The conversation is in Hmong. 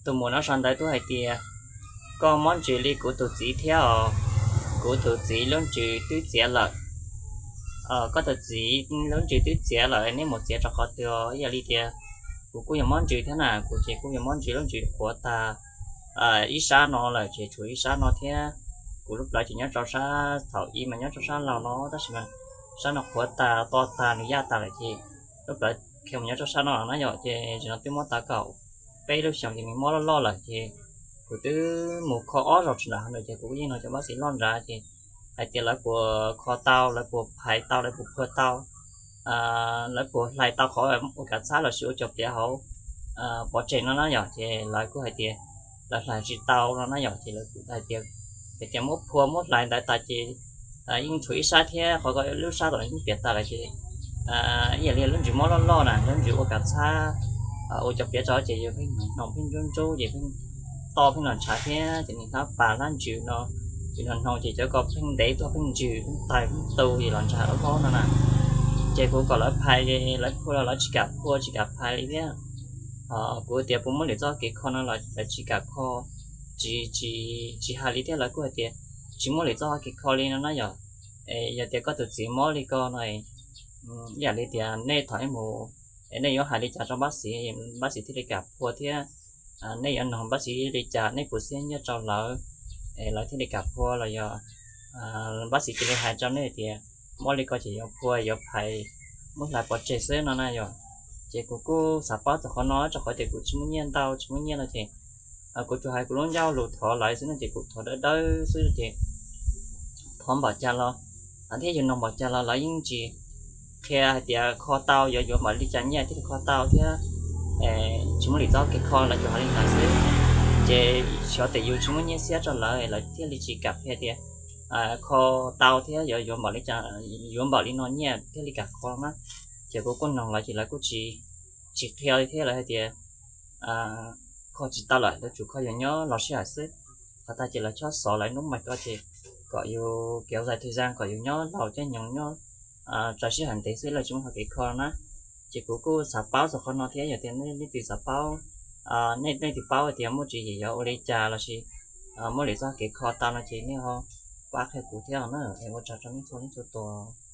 tus muam no sau ntawv tuaj hais tias, koj mob ntsws li kuv tus txiv thiab os, kuv tus txiv lub ntsws twb txiav lawm. Koj tus txiv lub ntsws twb txiav lawm, neb mus txiav rau qhov twg? Ib yam li tias kuv kuj yog mob ntsws thiab na, kuv ces kuj yog mob ntsws, lub ntsws qhuav tag ib sab no lawm ces tshuav ib sab no thiab. Kuv lub plawv ces nyob rau sab thaum ub mas nyob rau sab laug no, tab sis mas sab no qhuav tag, to tag, nws yaj tag lawm ces lub plawv khiav mus nyob rau sab no na yom. Ces tam sim no twb mob tau kaum peb lub xyoos ces nws mob loj loj lawm ces kuv twb mus kho ob zaug tsis nram no ces kuv yeej nug cov npab xiv loj nrad ces hais tias lawv puas kho tau, lawv puas phais tau, lawv puas phua tau, lawv puas hlais tau qhov ua kav txhab lossis ua cov piav hauv pov tseg no na yom. Ces lawv kuj hais tias lawv hlais tsis tau no na yom. Ces lawv kuj hais tias, hais tias muab phua muab hlais ntawd tas ces yeej tshuav ib sab thiab, qhov ko lub sab tom no yeej piam tas lawm ces ib yam li lub ntsws mob loj loj na, lub ntsws ua kav txhab ua cov piav rau ces yus pheej hnoos pheej ntsub ntsub ces pheej to pheej los ntshav thiab ces nws hlab pas hlab ntsws no, ces nws hnoos ces cov ko pheej ntev tuaj pheej ntsws pheej tawg pheej tu ces los ntshav ob no na. Ces kuv kom lawv phais, lawv phua los lawv tsis kam phua tsis kam phais li thiab. Kuv tias puas muaj lwm txoj kev kho no los lawv tsis kam kho, tsis, tsis, tsis hais li thiab. Lawv kuj hais tias tsis muaj lwm txoj kev kho li no na yom. Yog tias koj tus txiv mob li ko no, ib yam li tias nej thov nej mus, nej yuav hais li cas rau npab xiv, npab xiv thiaj li kam phua thiab. Nej yuav nug npab xiv li cas, nej puas xiab nyiaj rau lawv, lawv thiaj li kam phua los yog npab xiv cia li hais rau nej tias mob li ko ces yuav phua yuav phais muab hlais pov tseg xwb no na yom. Ces kuv kuj xav paub txog qhov no rau qhov tias kuv tsis muaj nyiaj ntau, tsis muaj nyiaj no ces kuv tsuas hais kuv lub ncauj lus thov lawv xwb no ces kuv thov dawb dawb xwb ces thov npaum cas los thiab yus nug npaum cas los lawv yeej tsis qhia hais tias kho tau yuav yuav npaum li cas nyiaj thiaj li kho tau thiab. Tsis muaj lwm txoj kev kho, lawv tsuas hais li ntawd xwb. Ces xyov tias yus tsis muaj nyiaj xiab rau lawv, lawv thiaj li tsis kam qhia tias kho tau thiab yuav yuav npaum li cas, yuav npaum li no nyiaj thiaj li kam kho na. Ces kuv kuj nug lawv ces lawv kuj tsis, tsis qhia li thiab, lawv hais tias kho tsis tau lawm, lawv tsum kho yus nyob los sij hawm xwb. Qhov tag ces lawv chob xov lawv hnub mas ko ces kom yus kev zais thwm zaj kom yus nyob laus caij nyoog nyob tsaws sij hawm ntev xwb, lawv tsis muaj qhov kev kho na. Ces kuv kuj xav paub txog qhov no thiab, yog tias nej leej twg xav paub, nej leej twg paub tias muaj tswv yim yuav ua li cas lossis muaj lwm txoj kev kho tau no ces nej ho pab qhia kuv thiab na. Es ua tsaug rau nej txhua leej txhua tus.